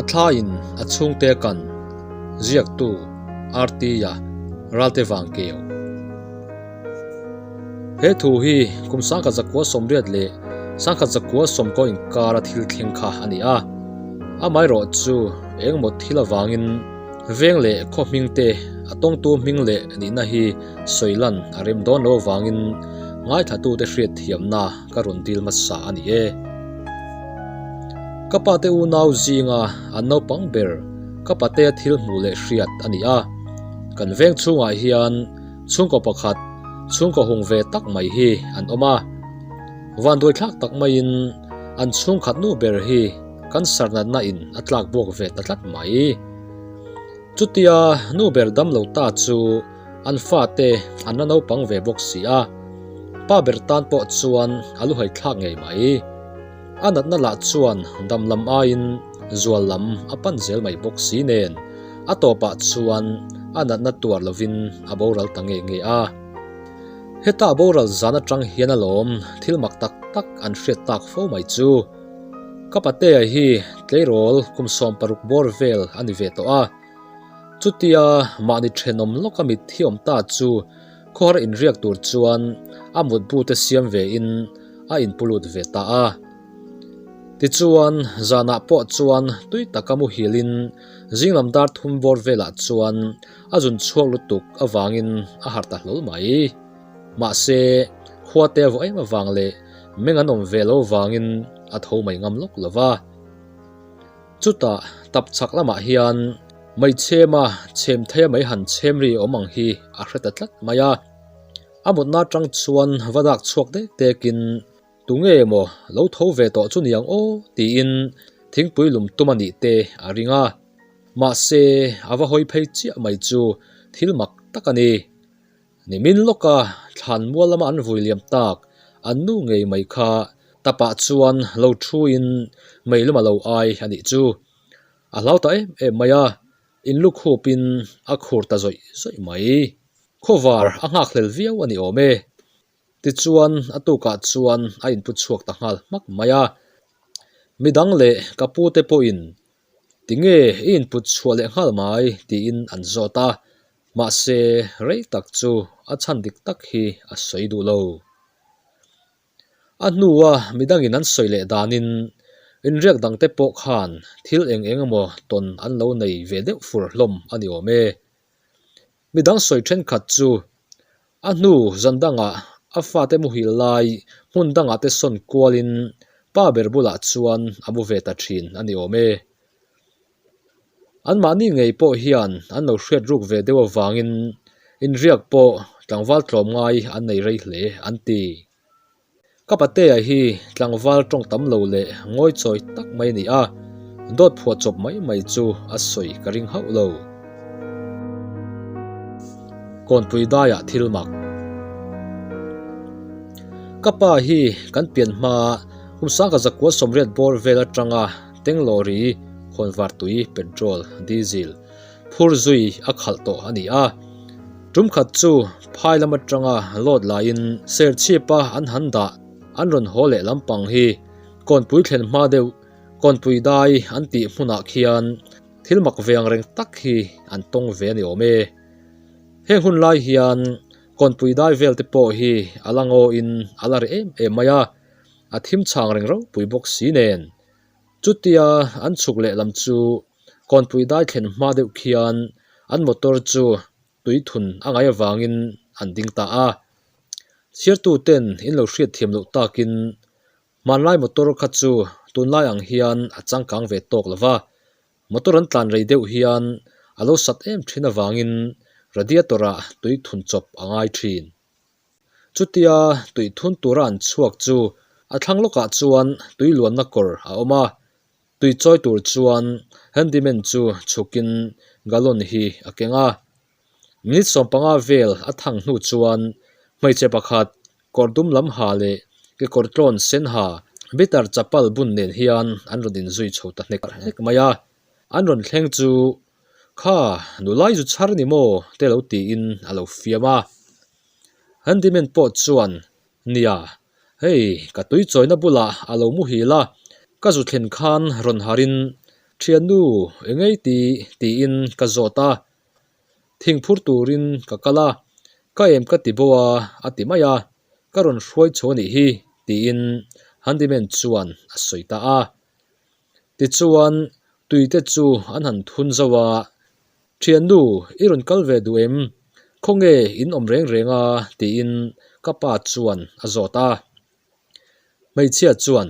Thla in a chhungte kan ziaktu RT-a Ralte Vangkeu. He thu hi kum 1980 leh 1990 inkara thil thleng kha a ni a. Amaherawh chu engemaw thil avangin veng leh khaw hming te a tawngtu hming leh nihna hi sawi lan a rem dawn lo avangin ngaithlatute hriat thiamna ka rawn dil hmasa a ni e. Ka pa te unau zinga an naupang ber ka patea thil hmuh leh hriat a ni a. Kan veng chhungah hian chhungkaw pakhat chhungkaw hung ve tak mai hi an awm a. Vanduai thlak tak maiin an chhungkhat nu ber hi cancer natna in a tlak buak ve ta tlat mai. Chutia nu ber dam lo ta chu an fate an la naupang ve bawk si a, pa ber tan pawh chuan a lu hai thlak ngei mai. A natna lah chuan dam lam aiin zual lam a pan zel mai bawk si nen a tawpah chuan a natna tuar lovin a boral ta nge nge a. Heta boral zan atang hian alawm thil mak tak tak an hriat tak fo mai chu. Ka patea hi tleirawl kum 16 bawr vel a ni ve tawh a. Chutia mahni thenawm lawka mitthi awm ta chu khawhar inriak tur chuan a mutbu te siam ve in a inpu lut ve ta a. Tichuan zanah pawh chuan tui taka muhil in zinglam dar thum bawr velah chuan a zun chhuak lutuk avangin a harh ta hlawl mai. Mahse khua te a vawh em avang leh meng an awm ve lo vangin a tho mai ngam lawk lo va. Chutah tap chhak lamah hian mei chhema chhem theia mei han chhem ri awm ang hi a hre ta tlat mai a. A mutna atang chuan va dak chhuak dek dekin tunge emaw lo tho ve tawh chu niang aw tiin thingpui lum tum a nih te a ring a. Mahse a va hawi phei chiah mai chu thil mak tak a ni. Nimin lawka thlan mual lama an vui liam tak an nu ngei mai kha tapah chuan lo thuin mei lum a lo ai a nih chu. A hlau ta em em mai a, in lu khupin a khur ta zawih zawih mai. Khawvar a nghakhlel viau a ni awm e. Tichuan a tukah chuan a inpu chhuak ta nghal hmak mai a. Midang leh ka pute pawhin Tinge i input chhuah leh nghal mai tiin an zawt a, mahse rei tak chu a chhan dik tak hi a sawi duh lo. A hnua midangin an sawi leh danin inriak dangte pawh khan thil eng eng emaw tawn an lo nei ve deuh fur hlawm a ni awm e. Midang sawi thenkhat chu a hnu zan dangah a fate muhil lai hmun dangah te sawn kualin pa ber bulah chuan a mu ve ta thin a ni awm e. Anmahni ngei pawh hian an lo hriat ruk ve deuh avangin inriak pawh tlangval tlawmngai an nei rei hle an ti. Ka patea hi tlangval tawng tam lo leh ngawi chawi tak mai a ni a, dawt phuah chawp mai mai chu a sawi ka ring hauh lo. Kawnpui daiah thil mak. Ka pa hi kan pian hma kum 1980 bawr vel atanga Tenglawri khawnvartui petrol, diesel, phur zui a khalh tawh a ni a. Tum khat chu phai lam atanga load laiin serchhipa an han dah an rawn haw leh lampang hi kawnpui thlen hma deuh kawnpui dai an tih hmunah khian thil mak ve ang reng tak hi an tawng ve a ni awm e. Heng hun lai hian kawnpui dai vel te pawh hi a la ngawin a la reh em em mai a, a thim chang reng ropui bawk si nen. Chutia an chhuk leh lam chu kawnpui dai thlen hma deuh khian an motor chu tui thun a ngai avangin an ding ta a. Chhiartu ten in lo hriat thiam loh takin hmanlai motor kha chu tunlai ang hian a changkang ve tawk lo va, motor an tlan rei deuh hian a lo sat em thin avangin radiator ah tui thun chawp a ngai thin. Chutia tui thun tura an chhuak chu a thlang lawkah chuan tui luanna kawr a awm a, tui chawi tur chuan handyman chu chhukin gallon hi a keng a. Minute 15 vel a thang hnu chuan hmeichhe pakhat kawr dum lam ha leh kekawr tlawn sen ha bitter chapal bun nen hian an rawn inzui chho ta hnek hnek mai a. An rawn thleng chu Kha, nulai zu chhar ni maw? te lo tiin a lo fiam a. Handyman pawh chuan, Nia, hei ka tui chawina bulah a lo muhil a, ka zu thlen khan rawn harin. Thiannu, engei ti? tiin ka zawt a. Thingphur turin ka kal a, ka em ka ti bo a, a ti mai a, ka rawn hruai chho a nih hi, tiin handyman chuan a sawi ta a. Tichuan, tuite chu an han thun zauh a, Thiannu, i rawn kal ve duh em? Khawnge in awm reng reng a? tiin ka pa chuan a zawt a. Hmeichhia chuan,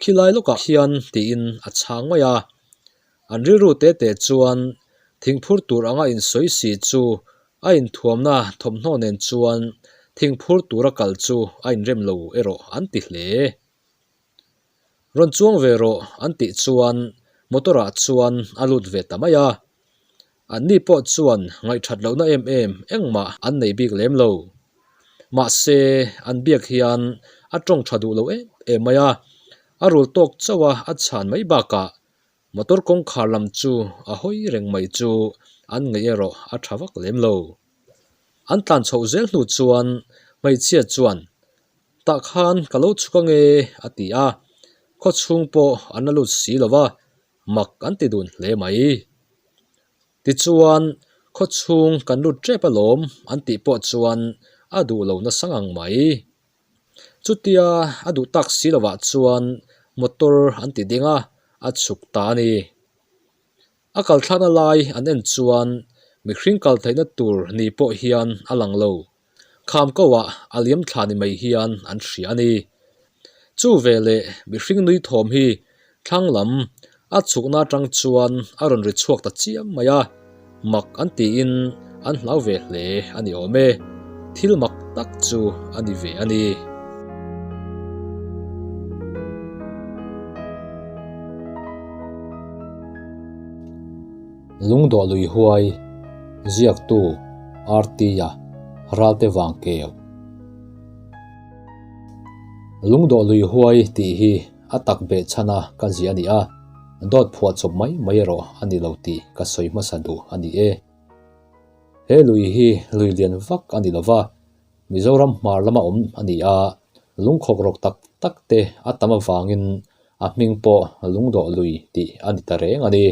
Khilai lawkah hian tiin a chhang mai a. An rilru te te chuan thingphur tur anga insawi si chu a inthuamna thawmhnaw nen chuan thingphur tura kal chu a inrem lo erawh an ti hle. Rawn chuang ve rawh an tih chuan motor ah chuan a lut ve ta mai a. Anni pawh chuan ngaihthat lohna em em engmah an nei bik lem lo. Mahse, an biak hian a tawng tha duh lo em em mai a, a rul tawk chauh a a chhan mai bakah motor kawngkhar lam chu a hawi reng mai chu an ngaih erawh a tha vak lem lo. An tlan chhoh zel hnu chuan hmeichhia chuan, Tah khan ka lo chhuk ange a ti a, khawchhung pawh an la lut si lo va, mak an ti dun hle mai. Tichuan, khawchhung kan lut tep alawm an tih pawh chuan a duh lo nasa ngang mai. Chutia a duh tak si lovah chuan motor an ti ding a, a chhuk ta a ni. A kal thlakna lai an en chuan mihring kal theihna tur ni pawh hian a lang lo. Kham ko ah a liam thla ni mai hian an hria a ni. Chu veleh mihring nui thawm hi thlang lam a chhukna atang chuan a rawn ri chhuak ta chiam mai a, mak an tiin an hlau ve hle a ni awm e. Thil mak tak chu a ni ve a ni. Lungdawh lui huai, ziaktu RT-a Ralte Vangkeu. Lungdawh lui huai tih hi a tak beh chhana ka ziah a ni a, dawt phuah chawp mai mai erawh a ni lo tih ka sawi hmasa duh a ni e. He lui hi lui lian vak a ni lova, Mizoram hmar lama awm a ni a, lungkhawk rawk tak tak te a tam avangin a hming pawh Lungdawh lui tih a ni ta reng a ni.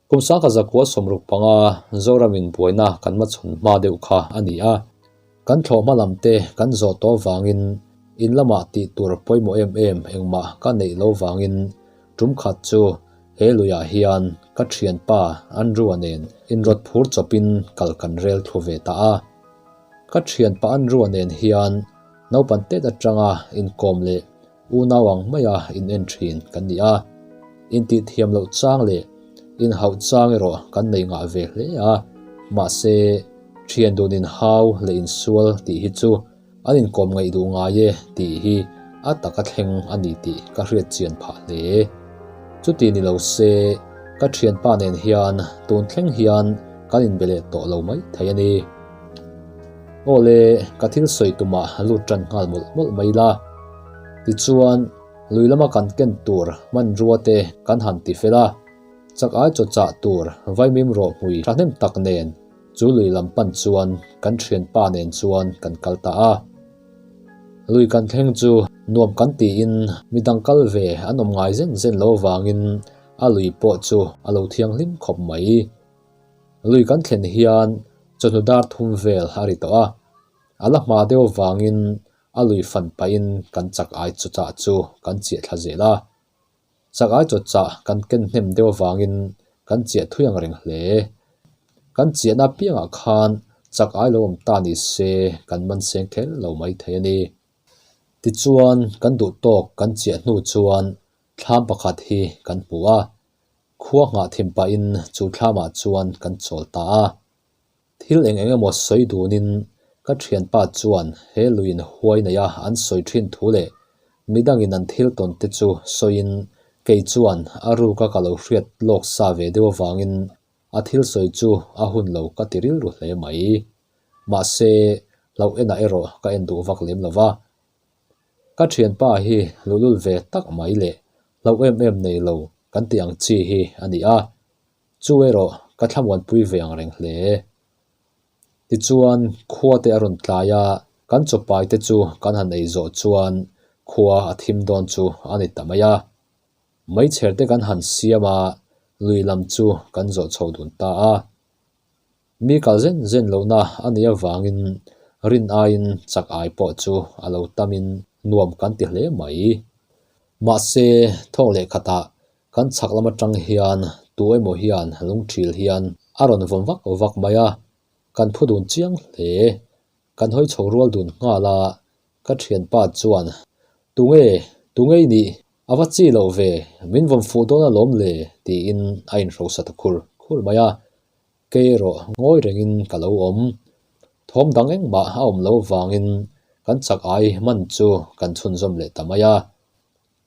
Kum sangkha zakua 65 Zoramin buaina kan hmachhawn hma deuh kha a ni a, kan thlawhhma lam te kan zawh tawh avangin in lamah tih tur pawimawh em em engmah ka neih lo vangin tum khat chu he luiah hian ka thianpa Andrew-a nen inrawt phur chawpin kal kan rel thlu ve ta a. Ka thianpa Andrew-a nen hian naupan tet atanga inkawm leh Unau ang maia in en thin kan ni a, intih thiam loh chang leh inhauh chang erawh kan nei ngah ve hle a, mahse thian dun inhau leh insual tih hi chu an inkawm ngaih duh ngai e tih hi a taka thleng a ni tih ka hriat chian phah hle. Chuti ni lo se ka thianpa nen hian tun thleng hian kan inbe leh tawh lo mai thei a ni. Awle, ka thil sawi tumah lut tan nghal mawlh mawlh mai la. Tichuan, lui lama kan ken tur hmanrua te kan han ti fel a, chak ai chaw chah tur vaimim rawh hmui thahnem tak nen chu lui lam pan chuan kan thianpa nen chuan kan kal ta a. Lui kan thleng chu nuam kan tiin midang kal ve an awm ngai zen zen lo avangin a lui pawh chu a lo thianghlim khawp mai. Lui kan thlen hian chawhnu dar thum vel a ri tawh a, a la hma deuh avangin a lui fan pahin kan chak ai chaw chah chu kan chiah thla zel a. Chak ai chaw chah kan ken hnem deuh avangin kan chiah thui ang reng hle. Kan chiahna apiangah khan chak ai lo awm ta ni se kan man seng kher lo mai thei a ni. Tichuan kan duh tawk kan chiah hnu chuan thlam pakhat hi kan hmu a, Khua nghah thim pahin chu thlamah chuan kan chawl ta a. Thil eng eng emaw sawi dunin ka thianpa chuan he luiin huai neia an sawi thin thu leh midangin an thil tawn te chu sawiin kei chuan a ruka ka lo hriat lawk sa ve deuh avangin a thil sawi chu a hun lo ka ti rilru hle mai. Mahse, hlauh enah erawh ka en duh vak lem lo va. Ka thianpa hi luhlul ve tak mai leh hlauh em em nei lo kan tih ang chi hi a ni a, chu erawh ka thlamuanpui ve ang reng hle. Tichuan khua te a rawn tlai a, kan chawpai te chu kan han ei zawh chuan khua a thim dawn chu a ni ta mai a. Meichher te kan han siam a, lui lam chu kan zawh chho dun ta a. Mi kal zen zen lohna a nih avangin rin aiin chak ai pawh chu a lo tamin nuam kan ti hle mai. Mahse, thawk leh khatah kan chhak lam atang hian tu emaw hian lungthil hian a rawn vawm vak vak mai a, kan phu dun chiang hle. Kan hawi chho rual dun nghal a, ka thianpa chuan, Tunge? Tunge i nih? A va chi loh ve, min vawm fuh dawn alawm le, tiin a inhrosa ta khur khur mai a. Kei erawh ngawi rengin ka lo awm. Thawm dang engmah a awm lo vangin kan chak ai man chu kan chhunzawm leh ta mai a.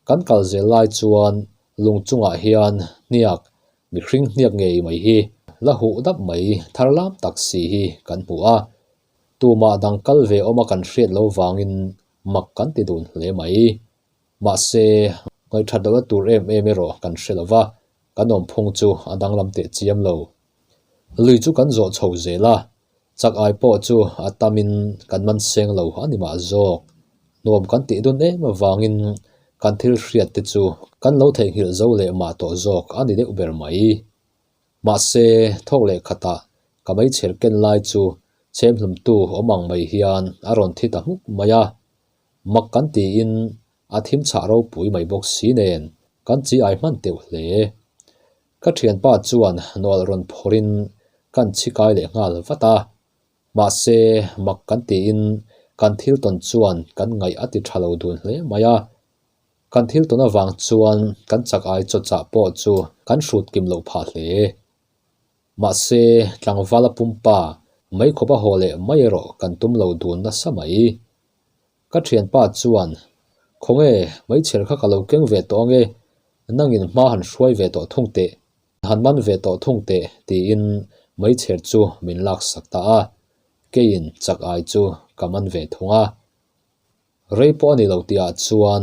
Kan kal zel lai chuan lung chungah hian hniak, mihring hniak ngei mai hi la huh dap mai thar lam tak si hi kan hmu a. Tumah dang kal ve awma kan hriat lo vangin mak kan ti dun hle mai. Mahse, ngaihthat lohna tur em em erawh kan hre lo va, kan awmphung chu a danglam teh chiam lo. Lui chu kan zawh chho zel a, chak ai pawh chu a tamin kan man seng lo a ni mah zawk. Nuam kan tih dun em avangin kan thil hriat te chu kan lo theihnghilh zo leh mah tawh zawk a ni deuh ber mai. Mahse, thawk leh khatah ka meichher ken lai chu chhem hlumtu awm ang mai hian a rawn thi ta hmuk mai a. Mak kan tiin a thim chhah ropui mai bawk si nen kan chi ai hman teuh hle. Ka thianpa chuan nawlh rawn phawrhin kan chhi kai leh nghal vat a. Mahse, mak kan tiin kan thil tawn chuan kan ngaih a ti tha lo dun hle mai a. Kan thil tawn avang chuan kan chak ai chaw chah pawh chu kan hrut kim loh phah hle. Mahse, tlangval a pumpa mai khawp a haw leh mai erawh kan tum lo dun nasa mai. Ka thianpa chuan, Khawnge, meichher kha ka lo keng ve tawh ange, nangin hma han hruai ve tawh thung teh, han man ve tawh thung teh, tiin meichher chu min laksak ta a, keiin chak ai chu ka man ve thung a. Rei pawh a ni lo tihah chuan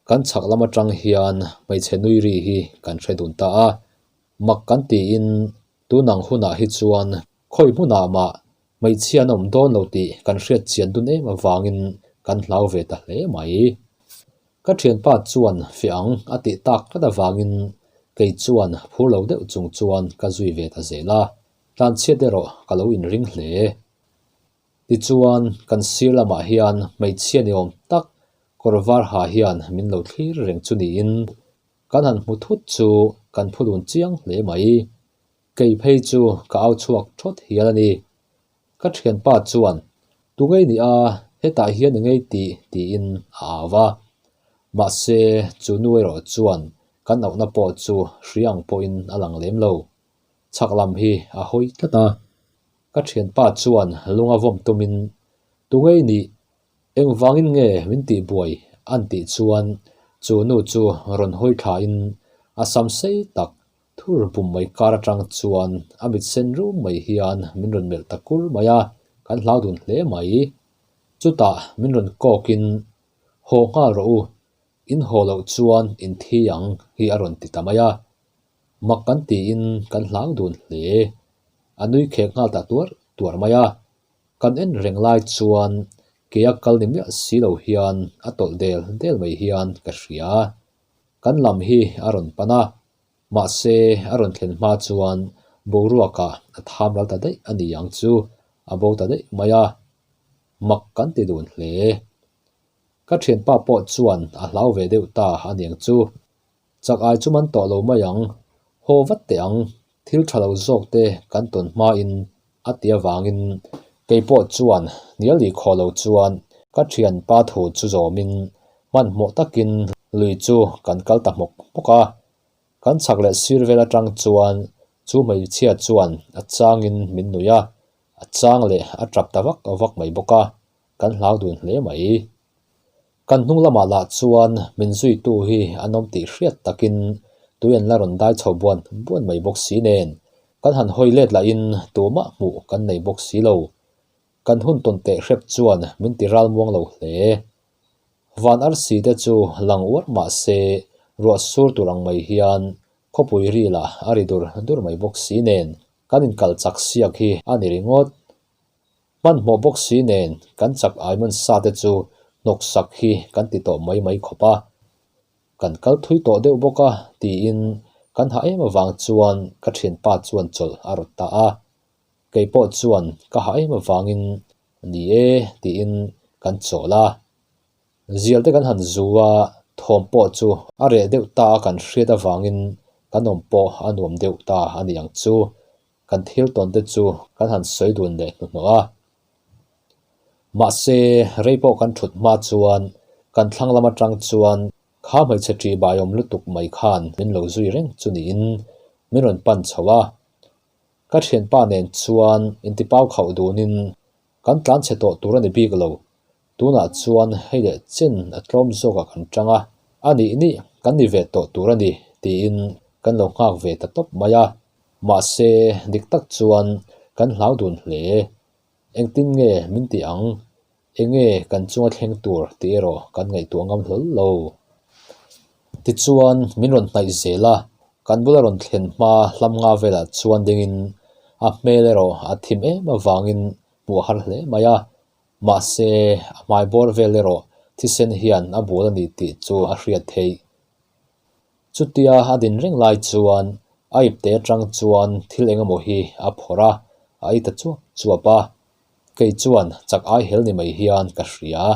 kan chhak lam atang hian hmeichhe nui ri hi kan hre dun ta a, mak kan tiin tunang hunah hi chuan khawi hmunah mah hmeichhia an awm dawn lo tih kan hriat chian dun em avangin kan hlau ve ta hle mai. Ka thianpa chuan fiah ang a tih tak tlat avangin kei chuan phur lo deuh chung chuan ka zui ve ta zel a, tlanchhiat erawh ka lo inring hle. Tichuan, kan sir lamah hian hmeichhia ni awm tak kawr var ha hian min lo thlir reng chu niin kan han hmu thut chu kan phu dun chiang hle mai. Kei phei chu ka au chhuak thawt hial a ni. Ka thianpa chuan, Tu ngei ni a, hetah hian i ngei tih tiin a au va. Mahse, chu nu erawh chuan kan auhna pawh chu hria ang pawhin a lang lem lo. Chhak lam hi a hawi tlat a. Ka thianpa chuan lunga vawm tumin, Tu ngei nih? Engvangin nge min tihbuai? an tih chuan chu nu chu rawn hawi thlain a sam sei tak thur bum mai kar atang chuan a mit sen rum mai hian min rawn melh ta kur mai a, kan hlau dun hle mai. Chutah min rawn kawkin, Haw nghal rawh u, in haw loh chuan in thi ang hi a rawn ti ta mai a. Mak kan tiin kan hlau dun hle. A nui khek nghal ta tuar tuar mai a. Kan en reng lai chuan kea kal ni miah si lo hian a tawlh del del mai hian ka hria. Kan lam hi a rawn pan a, mahse a rawn thlen hma chuan boruakah a tham ral ta daih a ni ang chu a bo ta daih mai a. Mak kan ti dun hle. Ka thianpa pawh chuan a hlau ve deuh ta a niang chu. Chak ai chu man tawh lo mai ang, haw vat teh ang, thil tha lo zawk te kan tawn hmain a ti avangin kei pawh chuan hnial lih khawh lo chuan ka thianpa thu chu zawmin hmanhmawh takin lui chu kan kal ta hmawk hmawk a. Kan chhak leh sir vel atang chuan chu hmeichhia chuan a changin min nuih a, a chang leh a tap ta vak vak mai bawk a, kan hlau dun hle mai. Kan hnung lamah lah chuan min zuitu hi an awm tih hriat takin tui an la rawn dai chho buan buan mai bawk si nen, kan han hawi let lahin tumah hmuh kan nei bawk si lo. Kan hun tawn teh hrep chuan min ti ral muang lo hle. Van arsi te chu lang uar mah se ruah sur tur ang mai hian khawpui ri lah a ri dur dur mai bawk si nen kan inkal chak siak hi a ni ringawt. Hmanhmawh bawk si nen kan chak ai man sa te chu hnawk sak hi kan ti tawh mai mai khawp a. Kan kal thui tawh deuh bawk a, tiin kan hah em avang chuan ka thianpa chuan chawlh a rawt ta a. Kei pawh chuan ka hah em avangin ni e tiin kan chawl a. Zial te kan han zu a, thawm pawh chu a reh deuh ta a kan hriat avangin kan awm pawh a nuam deuh ta a ni ang chu. Kan thil tawn te chu kan han sawi dun leh hnuhnawh a. Mahse, rei pawh kan thut hma chuan kan thlang lam atang chuan kha hmeichhe ṭih baiawm lutuk mai khan min lo zui reng chu niin min rawn pan chho a. Ka thianpa nen chuan intipau khauh dunin kan tlan chhe tawh tur a ni bik lo. Tunah chuan hei leh chen a tlawm zawkah kan tang a, a nih nih kan ni ve tawh tur a ni tiin kan lo nghak ve ta tawp mai a. Mahse, dik tak chuan kan hlau dun hle. Engtin nge min ti ang? Enge kan chunga thleng tur tih erawh kan ngaihtuah ngam hlawl lo. Tichuan, min rawn hnaih zel a, kan bula rawn thlen hma hlam nga velah chuan dingin a hmel erawh a thim em avangin hmuh a har hle mai a. Mahse, a hmai bawr vel erawh thisen hian a bul a ni tih chu a hriat theih. Chutia a din reng lai chuan a ipte atang chuan thil eng emaw hi a phawrh a, a ei ta chuap chuap a. Kei chuan chak ai hel ni mai hian ka hria.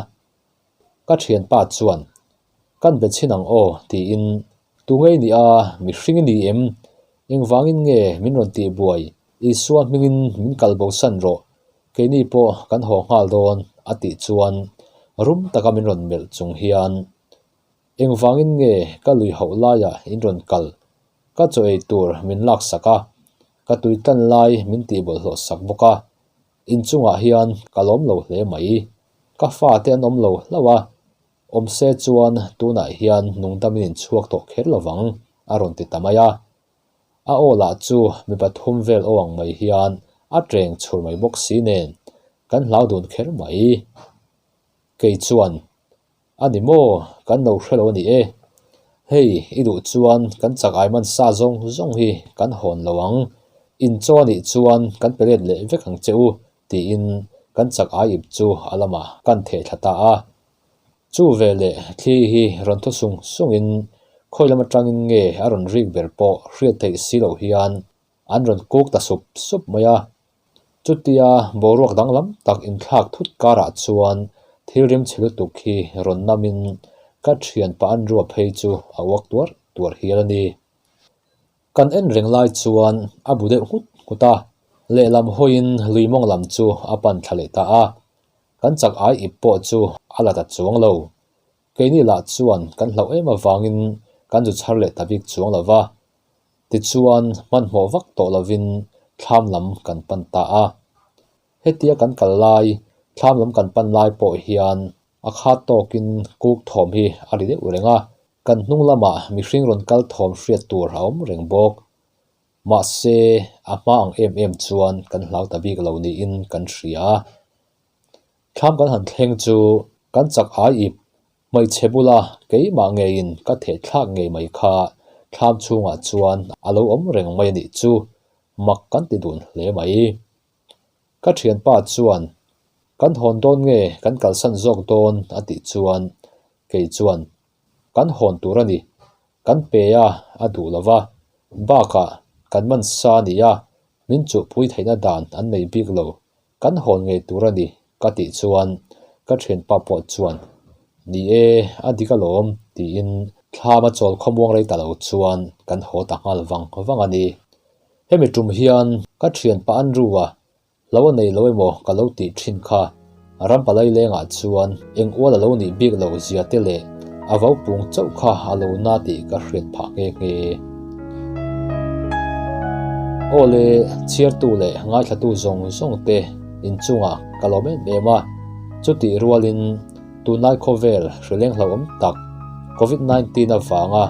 Ka thianpa chuan, Kan be chhin ang aw tiin, Tu ngei ni a, mihring i ni em? Engvangin nge min rawn tih buai? Isua hmingin min kal bosan rawh, keini pawh kan haw nghal dawn a tih chuan rum taka min rawn melh chung hian, Engvangin nge ka lui hauh laiah in rawn kal? Ka chaw ei tur min laksak a, ka tui tlan lai min tih bawlhhlawh sak bawk a, inchungah hian ka lawm lo hle mai. Ka fate an awm lo hlauh a, awm se chuan tunah hian nungdamin in chhuak tawh kher lovang a rawn ti ta mai a. A aw lah chu mi pathum vel aw ang mai hian a teng chhur mai bawk si nen kan hlau dun kher mai. Kei chuan A ni maw? Kan lo hre lo a ni e. Hei, i duh chuan kan chak ai man sa zawng zawng hi kan hawn lo ang. In chaw a nih chuan kan pe let leh vek ang che u, tiin kan chak ai ip chu a lamah kan theh thla ta a. Chu veleh thli hi rawn thaw sung sungin khawi lam atangin nge a rawn rik ber pawh hriat theih si loh hian an rawn kuk ta sup sup mai a. Chutia boruak danglam tak inthlak thut karah chuan thil rimchhe lutuk hi rawn namin ka thianpa an rua phei chu a uak tuar tuar hial a ni. Kan en reng lai chuan a bu deuh nghut nghut a, lehlam hawiin lui mawng lam chu a pan thla leh ta a, kan chak ai ip pawh chu a la ta chuang lo. Keini lah chuan kan hlauh em avangin kan zu chhar leh ta bik chuang lo va, Tichuan, hmanhmawh vak tawh lovin thlam lam kan pan ta a. Hetia kan kal lai, thlam lam kan pan lai pawh hian a khat tawkin kuk thawm hi a ri deuh reng a, kan hnung lamah mihring rawn kal thawm hriat tur a awm reng bawk. Mahse, a hma ang em em chuan kan hlau ta bik lo niin kan hria. Thlam kan han thleng chu kan chak ai ip Hmeichhe bula keimah ngeiin ka theh thlak ngei mai kha thlam chhungah chuan a lo awm reng mai a nih chu mak kan ti dun hle mai. Ka thianpa chuan kan hawn dawn nge kan kalsan zawk dawn a tih chuan kei chuan kan hawn tur a ni, kan pe a a duh lo va, bakah kan man sa a ni a, min chuhpui theihna dan an nei bik lo Kan hawn ngei tur a ni ka tih chuan ka thianpa pawh chuan Ni e, a dik alawm tiin thlam a chawl khawmuang rei ta lo chuan kan haw ta nghal vang vang a ni. Hemi tum hian ka thianpa Andrew-a lo a nei lo emaw ka lo tih thin kha Rampalai lengah chuan eng ual a lo nih bik lo zia te leh a vo pung chauh kha a lo na tih ka hriat phah nghe nghe. Aw le, chhiartu leh ngaithlatu zawng zawng te inchungah ka lawm em em a, chutih rualin tunlai khawvel hrileng hlauhawm tak Covid 19 avanga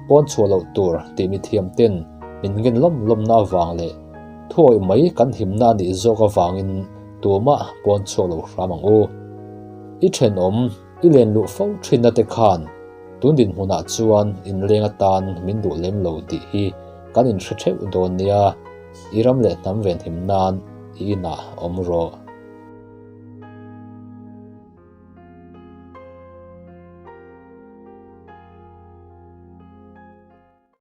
pawn chhuah loh tur tih mithiam ten min ngen lawm lawmna avang leh thuawih mai kan himna a nih zawk avangin tumah pawn chhuak lo hram ang u. I thenawm i len luh fo thinna te khan tun dinhmunah chuan inleng atan min duh lem lo tih hi kan inhre theuh dawn nia, i ram leh hnam venhim nan i inah awm rawh.